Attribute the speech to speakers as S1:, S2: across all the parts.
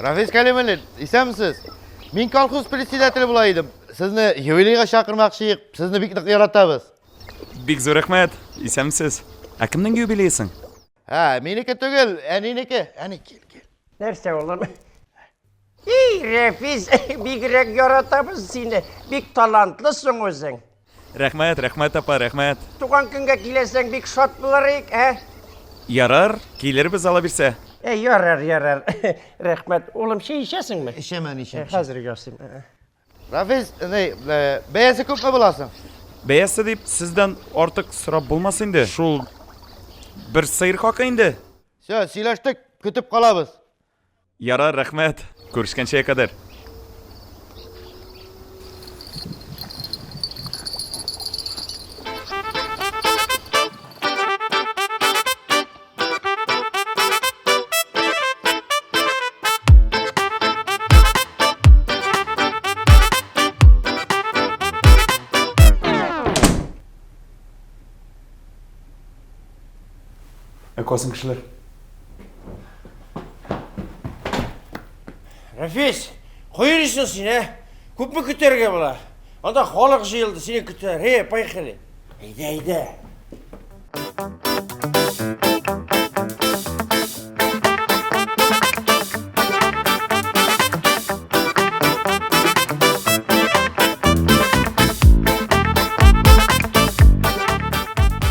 S1: Рафис Калимуллин, исәнмесез? Мин колхоз председателе була идем. Сезне юбилейга чакырмакчы идек. Сезне бик нык яратабыз.
S2: Бик зур рәхмәт. Исәнмесез. Ә кемнең юбилее соң?
S1: Ә, минеке түгел, әнинеке. Әни, кил, кил.
S3: Нәрсә, улым? И, Рәфис, бигрәк яратабыз сине. Бик талантлысың үзең.
S2: Рәхмәт, рәхмәт, апа, рәхмәт.
S3: Туган көнгә киләсәң, бик шат булыр идек, ә?
S2: Ярар, килербез ала бирсә.
S3: Ә, ярар, ярар. Рәхмәт. Улым, чәй эчәсеңме?
S1: Эчәм, әни, эчәм.
S3: Хәзер ясыйм.
S1: Рафис, ни, бәясе күпме була соң?
S2: Бәясе дип, сездән артык сорап булмас инде. Шул бер сыер хакы инде.
S1: Все, сөйләштек, көтеп калабыз.
S2: Ярар, рәхмәт. Күрешкәнчегә кадәр. Ә калсын кешеләр.
S3: Рафис, кая йөрисең син, ә? Күпме көтәргә була? Анда халык җыелды, сине көтәләр. Эй, поехали. Әйдә, әйдә.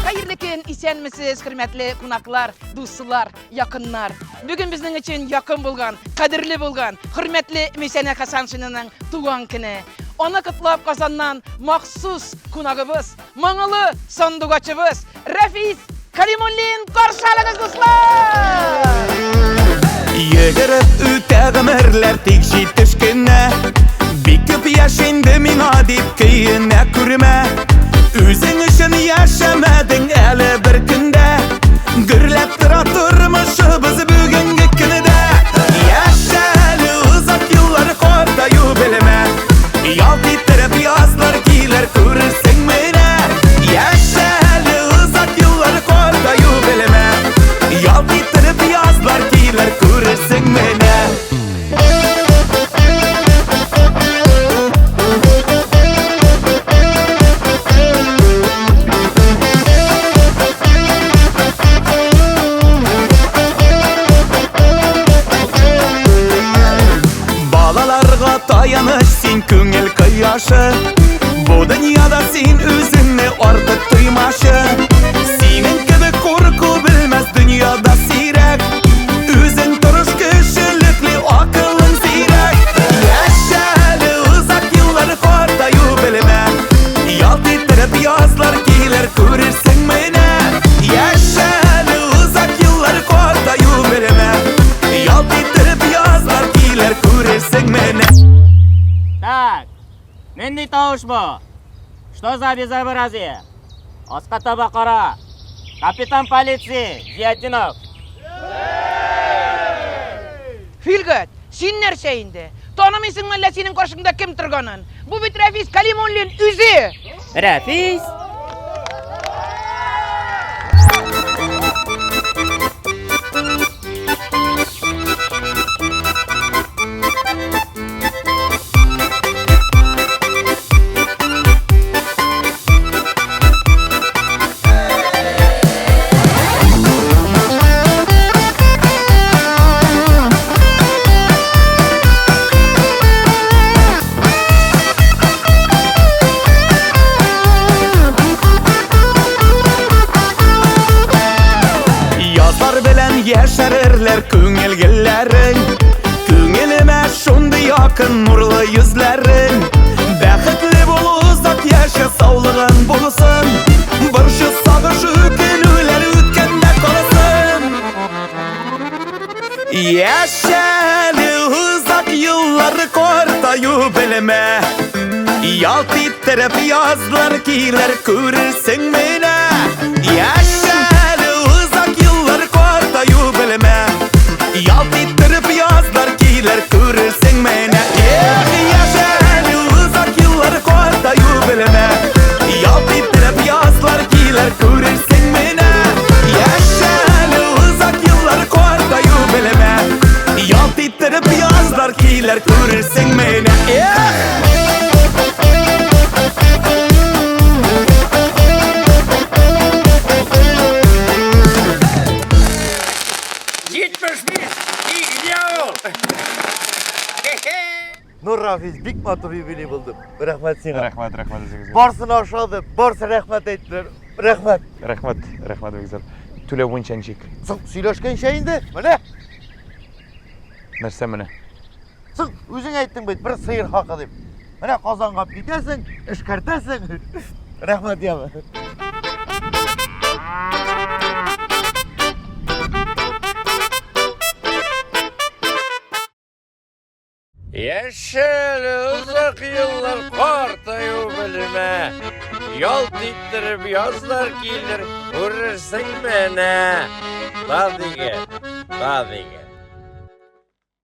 S4: Хәерле көн, исәнмесез, хөрмәтле кунаклар, дуслар, якыннар. Бүген безнең өчен якын булган, кадерле булган, хөрмәтле Мисәнә Хасаншинаның туган көне. Аны котлап Казаннан махсус кунагыбыз, моңлы сандугачыбыз Рәфис Калимуллин каршы алыгыз, дуслар!
S5: Йөгереп үтә гомерләр тик җитеш кенә. Бик күп яшь инде миңа дип көенә күрмә. Үзең өчен яшәмәдең әле бер көндә. Гөрләп тора тормышыбыз бүгенге көндә. Яшә әле озак еллар картаю белмә. Ялт иттереп язлар килер күрерсең менә. Яшә әле озак еллар картаю белмә. Ялт иттереп язлар килер күрерсең менә. Балаларга таяныч син күңел кояшы. Бу дөньяда син үзеңне артык тоймашы. Синең кебек курку белмәс дөньяда сирәк. Үзең тырыш кешелекле акылың зирәк. Яшә әле озак еллар картаю белмә. Ялт иттереп язлар килер күрерсең менә. Яшә әле озак еллар картаю белмә. Ялт иттереп язлар килер күрерсең менә.
S6: Так, нинди тавыш бу? Что за безобразие? Аска таба кара. Капитан полиции Зиятдинов.
S4: Филгать, син нәрсә инде? Танымыйсыңмы әллә синең каршыңда кем торганын? Бу бит Рәфис Калимуллин үзе!
S6: Рәфис?
S5: Язлар белән яшәрерләр күңел гөлләрең. Күңелемә шундый якын нурлы йөзләрең. Бәхетле бул, озак яшә, саулыгың булсын. Борчу, сагыш, үкенүләр үткәндә калсын. Яшә әле озак еллар картаю белмә. Ялт иттереп язлар килер күрерсең менә. Яшә әле озак еллар картаю белмә. Ялт иттереп язлар килер күрерсең менә. Эх, яшә әле озак еллар картаю белмә. Ялт иттереп язлар килер күрерсең менә. Яшә әле озак еллар картаю белмә. Ялт иттереп язлар күрерсең менә. Эх!
S1: Ну, Рафис, бик матур юбилей булды. Рәхмәт сиңа.
S2: Рәхмәт, рәхмәт үзегезгә.
S1: Барсына ошады, барсы рәхмәт әйттеләр. Рәхмәт.
S2: Рәхмәт, рәхмәт бик зур. Түләү буенча ничек?
S1: Соң сөйләшкәнчә инде. Менә.
S2: Нәрсә менә?
S1: Соң үзең әйттең бит, бер сыер хакы дип. Менә Казанга алып китәсең, эшкәртәсең. Рәхмәт яме.
S3: Яшә әле озак еллар картаю белмә. Ялт иттереп язлар килер, күрерсең менә. Та дигән, та дигән.